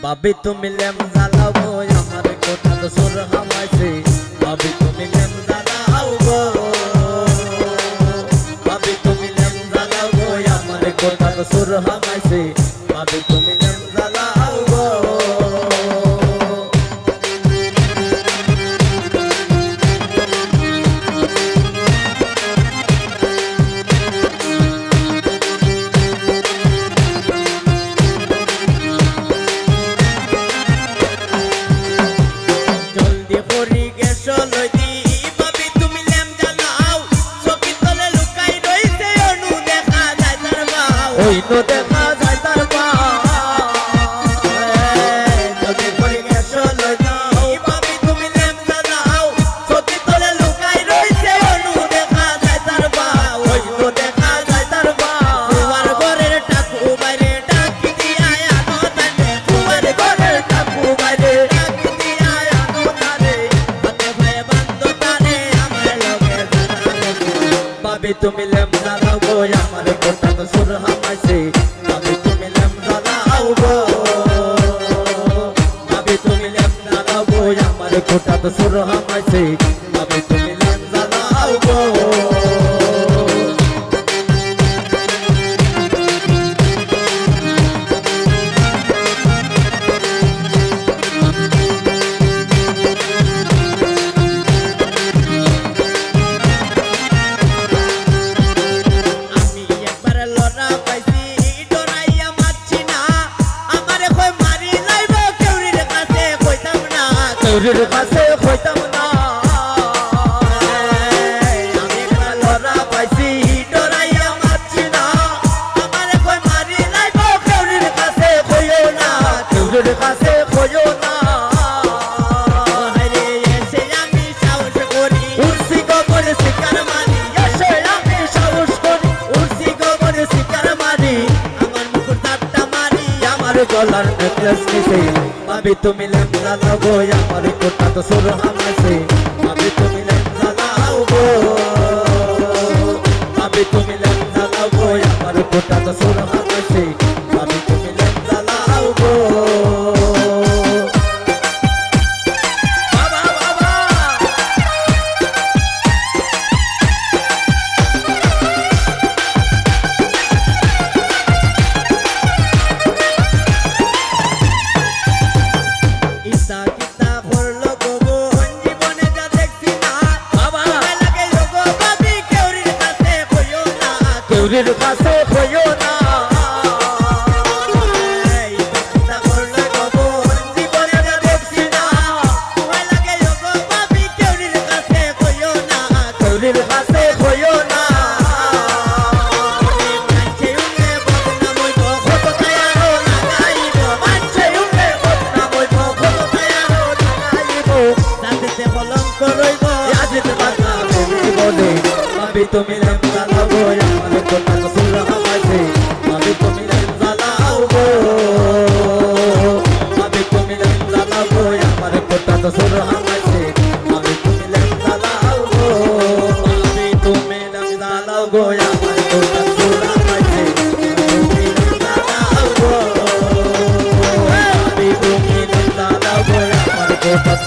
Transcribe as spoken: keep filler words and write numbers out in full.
ভাবি তুমি লেম জ্বালাও গো, আমার কোঠাত চুর হামাইছে। ভাবি তুমি লেম জ্বালাও গো, ভাবি তুমি লেম জ্বালাও গো, আমার কোঠাত চুর হামাইছে। ভাবি তুমি লেম জ্বালাও গো। জলদি করি গ্যাস লই দি, ভাবি তুমি লেম জ্বালাও। চকির তলে লুকাই রইছে অইনু দেখা যায় তার বাউ। অইনু দেখা যায় তার বাউ। জলদি করি গ্যাস লই দি, ভাবি তুমি লেম জ্বালাও। চকির তলে লুকাই রইছে অইনু দেখা যায় তার বাউ। অইনু দেখা যায় তার বাউ। ফুয়ার ঘরের টাকু বাইরে ডাক দিয়া আনো তারে। ফুয়ার ঘরের টাকু বাইরে ডাক দিয়া আনো তারে। হাতে পায়ে বান্ধো তারে, আমার লগে যাইতা কইছে। ভাবি তুমি লেম জ্বালাও গো, আমার কোঠাত চুর হামাইছে। ভাবি তুমি লেম জ্বালাও গো, ভাবি তুমি লেম জ্বালাও গো, আমার কোঠাত চুর হামাইছে। ভাবি তুমি লেম জ্বালাও গো। আমি একবার লড়া পাইছি, ডরাইয়া মাতছি না। আমারে কয় মারি লাইবো, কেউরির কাছে কইতাম না। কেউরির কাছে কইতাম না। আমি একবার লড়া পাইছি, ডরাইয়া মাতছি না। আমারে কয় মারি লাইবো, কেউরির কাছে কইও না। কেউরির কাছে কইও না। আরে এসে আমি সাহস করি। উড়ছি গগন শিকার মারি, এসে আমি সাহস করি। উড়ছি গগন শিকার মারি, আমার মুকুট ঝাপটা মারি, আমার গলার necklace নিছে। ভাবি তুমি লেম জ্বালাও গো, আমার কোঠাত চুর হামাইছে। ভাবি তুমি লেম জ্বালাও গো, ভাবি তুমি লেম জ্বালাও গো, আমার কোঠাত চুর হামাইছে। ভাবি তুমি লেম জ্বালাও গো। বাবা, বাবা। ইতা কিতা করলো গো বইন, জীবনে যা দেখছি না। বাবা। ভয় লাগে গো ভাবি, কেউরির কাছে কইও না। কেউরির কাছে কইও না। এই ভাবি তুমি লেম জ্বালাও গো, আমার কোঠাত চুর হামাইছে। ভাবি তুমি লেম জ্বালাও গো। ভাবি তুমি লেম জ্বালাও গো, আমার কোঠাত চুর হামাইছে। ভাবি তুমি লেম জ্বালাও গো। ভাবি তুমি লেম জ্বালাও গো, আমার কোঠাত চুর হামাইছে। ভাবি তুমি লেম জ্বালাও গো। ভাবি তুমি লেম জ্বালাও গো, আমার কোঠাত